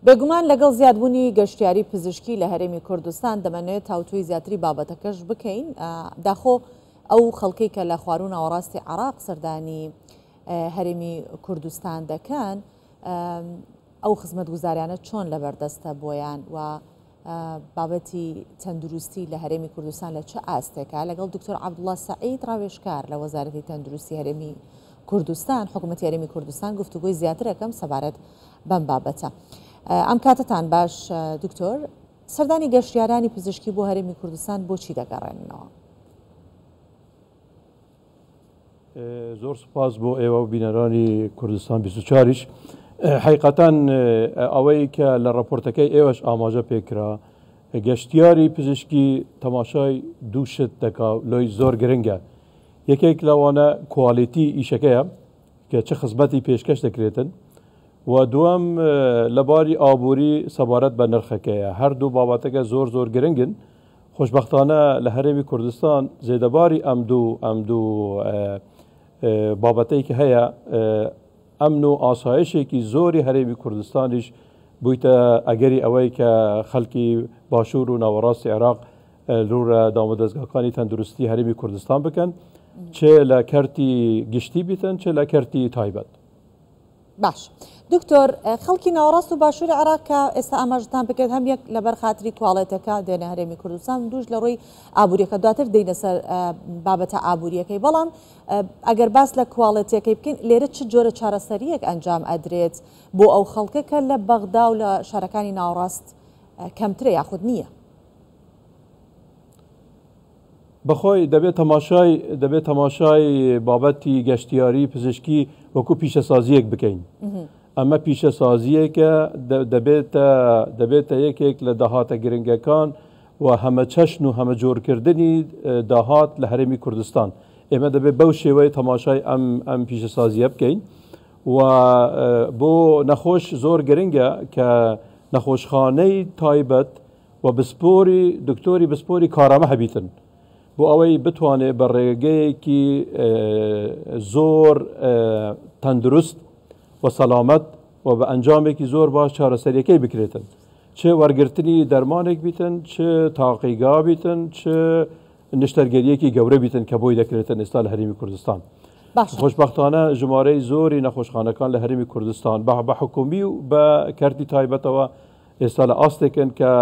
بێگومان لەگەڵ زیادبوونی گەشتیاری پزیشکی لە هەرێمی کوردستان دەمانەوێت تاوتوێی زیاتری بابەتەکەش بکەین، داخۆ ئەو خەڵکەی کە لە خواروو ناوەڕاستی عێراق سەردانی هەرێمی کوردستان دەکەن ئەو خزمەتگوزاریانە چۆن لەبەردەستە بۆیان و بابەتی تەندروستی لە هەرێمی کوردستان لە چ ئاستێکە؟ لەگەڵ دکتۆر عەبدوڵا سەعید ڕاوێژکار لە وەزارەتی تەندروستی هەرێمی کوردستان حکوومەتی هەرێمی کوردستان گفتوگۆی زیاتر ئەکەم سەبارەت بەم بابەتە. ئەم کاتەتان باش دکتۆر، سەردانی گەشتیارانی پزیشکی بۆ هەرێمی کوردستان بۆچی دەگەڕێننەوە؟ زۆر سوپاس بۆ ئێوە و بینەرانی کوردستان 24یش. حەقیقەتەن ئەوەی کە لە ڕاپۆرتەکەی ئێوەش ئاماژە پێکرا گەشتیاری پزیشکی تەماشای دوو شت دەکا لۆی زۆر گرنگە یەکێک لەوانە کوالیتی ئیشەکەیە کە چ خزمەتی پێشکەش دەکرێتن و دووەم لەباری ئابووری سەبارەت بە نرخەکەیە هەردوو بابەتەکە زۆر زۆر گرنگن خۆشبەختانە لە هەرێمی کوردستان زێدەباری ئەم دوو ئەم دوو بابەتەی کە هەیە ئەمن و ئاسایشێکی زۆری هەرێمی کوردستانیش بوویتە ئەگەری ئەوەی کە خەڵکی باشوور و ناوەڕاستی عێراق لورە دامودەزگاکانی تەندروستی هەرێمی کوردستان بکەن چ لە کەرتی گشتی بیتن چ لە کەرتی تایبەت. باش دکتۆر خەڵکی ناوەڕاست و باشووری عێراق کە ئێستا ئاماژەتان پێکرد هەم یەک لەبەر خاتری کواڵێتەکە دێنە هەرێمی کوردستان دووش لە ڕووی ئابووریەکە دواتر دێینە سەر بابەتە ئابووریەکەی بەڵام ئەگەر باس لە کواڵێتیەکەی بکەین لێرە چ جۆرە چارەسەریەک ئەنجام ئەدرێت بۆ ئەو خەڵکە کە لە بەغدا و لە شارەکانی ناوەڕاست کەمترە یاخود نییە؟ بەخۆی دەبێت تەماشای دەبێت تەماشای بابەتی گەشتیاری پزیشکی وەکو پیشەسازیەک بکەین ئەمە پیشەسازیەکە دەبێتە دەبێتە یەکێک لە داهاتە گرنگەکان و هەمە چەشن و هەمە جۆرکردنی داهات لە هەرێمی کوردستان ئێمە دەبێت بەو شێوەی تەماشای ئەم ئەم پیشەسازیە بکەین و بۆ نەخۆش زۆر گرنگە کە نەخۆشخانەی تایبەت و بسپۆری دکتۆری بسپۆری کارامە هەبیتن بۆ ئەوەی بتوانێت بە ڕێگەیەکی زۆر تەندروست و سەلامەت و بە ئەنجامێکی زۆر باش چارەسەریەکەی بکرێتن چ وەرگرتنی دەرمانێک بیتن چ تاقیگا بیتن چ نشتەرگەریەکی گەورە بیتن کە بۆی دەکرێتن ئێستا لە هەرێمی کوردستان. خۆشبەختانە ژمارەی زۆری نەخۆشخانەکان لە هەرێمی کوردستان بە حکومی و بە کەرتی تایبەتەوە ئێستا لە ئاستێکن کە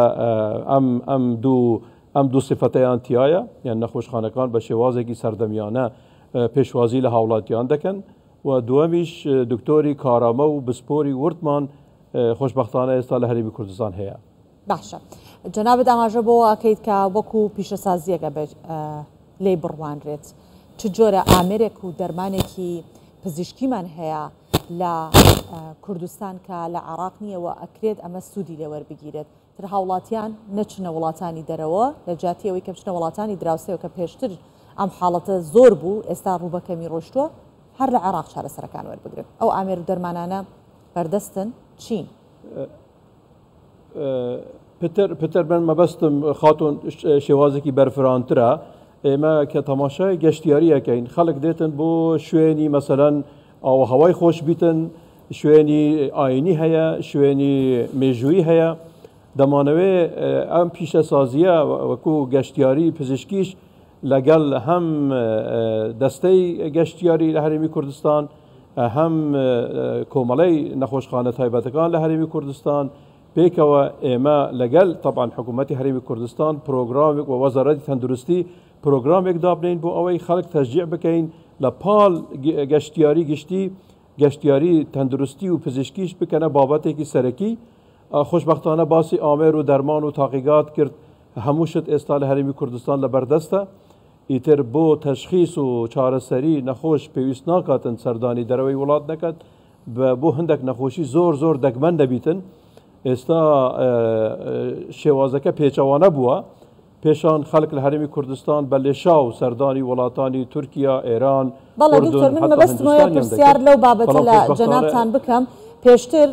ئەم ئەم دوو ئەم دوو سفەتەیان تایە یان نەخۆشخانەکان بە شێوازێکی سەردەمیانە پێشوازی لە هاوڵاتیان دەکەن و دووەمیش دکتۆری کارامە و بسپۆری وردمان خۆشبەختانە ئێستا لە هەرێمی کوردستان هەیە. باشە جەنابت ئاماژە بۆ ئەکەیت کە وەکو پیشەسازیەک ئەبێت لێی بڕوانرێت چ جۆرە ئامێرێک و دەرمانێکی پزیشکیمان هەیە لە کوردستان کە لە عێراق نییە و ئەکرێت ئەمە سوودی لێ وەربگیرێت تر هاوڵاتیان نەچنە وڵاتانی دەرەوە لە جیاتی ئەوەی کە بچنە وڵاتانی دراوسێوە کە پێشتر ئەم حاڵەتە زۆر بوو ئێستا ڕوو بە کەمی ڕۆیشتووە هەر لە عێراق چارەسەرەکان وەربگرن ئەو ئامێر و دەرمانانە بەردەستن چین؟ پتر پتر من مەبەستم خاتون شێوازێکی بەرفرانترە ئێمە کە تەماشای گەشتیاری ئەکەین خەڵک دێتن بۆ شوێنی مەسەلەن ئاوهەوای خۆش بیتن شوێنی ئاینی هەیە شوێنی مێژوویی هەیە دەمانەوێ ئەم پیشەسازیە وەکو گەشتیاری پزیشکیش لەگەڵ هەم دەستەی گەشتیاری لە هەرێمی کوردستان هەم کۆمەڵەی نەخۆشخانە تایبەتەکان لە هەرێمی کوردستان پێکەوە ئێمە لەگەل تەبعەن حکوومەتی هەرێمی کوردستان پرۆگرامێک و وەزارەتی تەندروستی پرۆگرامێک دابنین بۆ ئەوەی خەڵک تەشجیع بکەین لە پاڵ گەشتیاری گشتی گەشتیاری تەندروستی و پزیشکیش بکەنە بابەتێکی سەرەکی خۆشبەختانە باسی ئامێر و دەرمان و تاقیگات کرد هەموو شت ئێستا لە هەرێمی کوردستان لە بەردەستە ئیتر بۆ تەشخیس و چارەسەری نەخۆش پێویست ناکاتن سەردانی دەرەوەی وڵات نەکات بۆ هەندێک نەخۆشی زۆر زۆر دەگمەن دەبیتن ئێستا شێوازەکە پێچەوانە بووە پێشان خەڵک لە هەرێمی کوردستان بە لێشاو سەردانی وڵاتانی تورکیا ئێران بەڵێ دکتۆر من مەبەستمەوەیە پرسیار لەو بابەتە لە جەنابتان بکەم پێشتر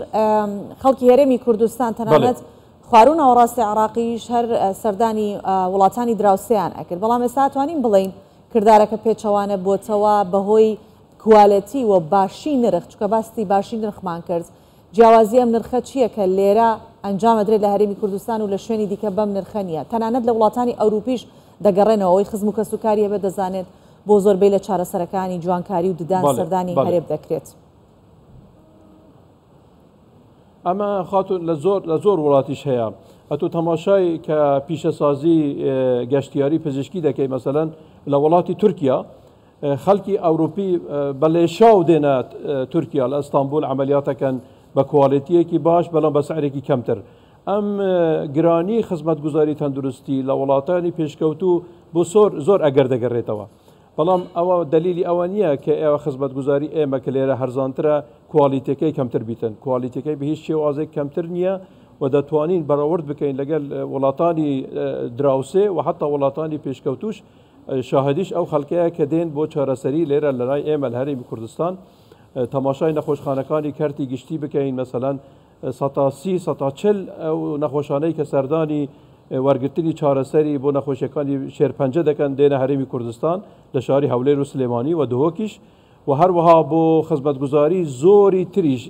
خەڵکی هەرێمی کوردستان تەنانەت خواروو ناوەڕاستی عێراقیش هەر سەردانی وڵاتانی دراوسێیان ئەکرد بەڵام ئێستا ئەتوانین بڵێین کردارەکە پێچەوانە بۆتەوە بەهۆی کوالێتی و باشی نرخ چونکە باسی باشی نرخمان کرد. جیاوازی ئەم نرخە چییە کە لێرە ئەنجام ئەدرێت لە هەرێمی کوردستان و لە شوێنی دیکە بەم نرخە نییە؟ تەنانەت لە وڵاتانی ئەوروپیش دەگەڕێنەوە، ئەوەی خزم و کەسوکاری هەبێت دەزانێت بۆ زۆربەی لە چارەسەرەکانی جوانکاری و ددان سەردانی هەرێم دەکرێت. ئەمە خاتون لە زۆر لە زۆر وڵاتیش هەیە. ئەتۆ تەماشای کە پیشەسازی گەشتیاری پزیشکی دەکەی مەسەلەن لە وڵاتی تورکیا خەڵکی ئەوروپی بە لێشاو دێنە تورکیا لە ئەستانبول عەمەلیاتەکەن بە کواڵێتیەکی باش بەڵام بە سعرێکی کەمتر. ئەم گرانی خزمەتگوزاری تەندروستی لە وڵاتانی پێشکەوتوو بۆ زۆر زۆر ئەگەر دەگەڕێتەوە. بەڵام ئەوە دەلیلی ئەوە نییە کە ئێوە خزمەتگوزاری ئێمە کە لێرە هەرزانترە کوالیتەکەی کەمتر بیتن. کوالیتەکەی بە هیچ شێوازێک کەمتر نییە و دەتوانین بەراورد بکەین لەگەل وڵاتانی دراوسێ و حتا وڵاتانی پێشکەوتوش. شاهدیش ئەو خەڵکەیە کە دێن بۆ چارەسەری لێرە لەلای ئێمە لە هەرێمی کوردستان. تەماشای نەخۆشخانەکانی کەرتی گشتی بکەین مەسەلەن 30% 40% ئەو نەخۆشانەی کە سەردانی وەرگرتنی چارەسەری بۆ نەخۆشیەکانی شێرپەنجە دەکەن دێنە هەرێمی کوردستان لە شاری هەولێر و سلێمانی و دهۆکیش و هەروەها بۆ خزمەتگوزاری زۆری تریش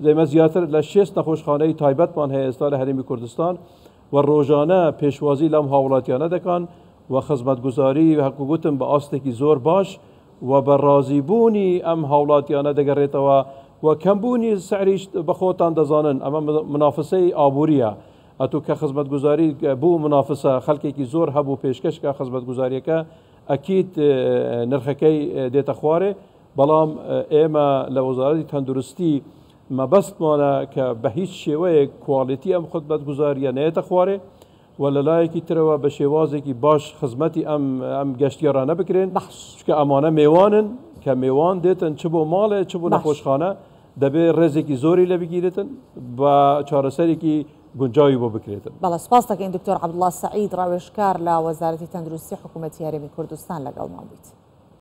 ئێمە زیاتر لە 6 نەخۆشخانەی تایبەتمان هەیە ئێستا لە هەرێمی کوردستان و ڕۆژانە پێشوازی لەم هاوڵاتیانە دەکان و خزمەتگوزاری هەکو گوتم بە ئاستێکی زۆر باش و بە ڕازیبوونی ئەم هاوڵاتیانە دەگەڕێتەوە و کەمبوونی سعریش بە خۆتان دەزانن ئەمە منافسەی ئابووریە ئەتوو کە خزمەتگوزاری بوو منافسە خەلکێکی زۆر هەبوو پێشکەش کە خزمەتگوزاریەکە ئەکید نرخەکەی دێتە خوارێ بەڵام ئێمە لە وەزارەتی تەندروستی مەبەستمانە کە بە هیچ شێوەیەک کواڵێتی ئەم خزمەتگوزاریە نەیەتە خوارێ و لە لایەکی ترەوە بە شێوازێکی باش خزمەتی ئەم ئەم گەشتیارانە بکرێن باش. چونکە ئەمانە مێوانن کە مێوان دێتن چ بۆ ماڵێ چ بۆ نەخۆشخانە دەبێ ڕێزێکی زۆری لێ بگیرێتن بە چارەسەرێکی گونجاوی بۆ بکرێتن. بەڵێ سوپاس دەکەین دکتۆر عەبدوڵا سەعید ڕاوێژکار لە وەزارەتی تەندروستی حکوومەتی هەرێمی کوردستان لەگەڵمان بوویت.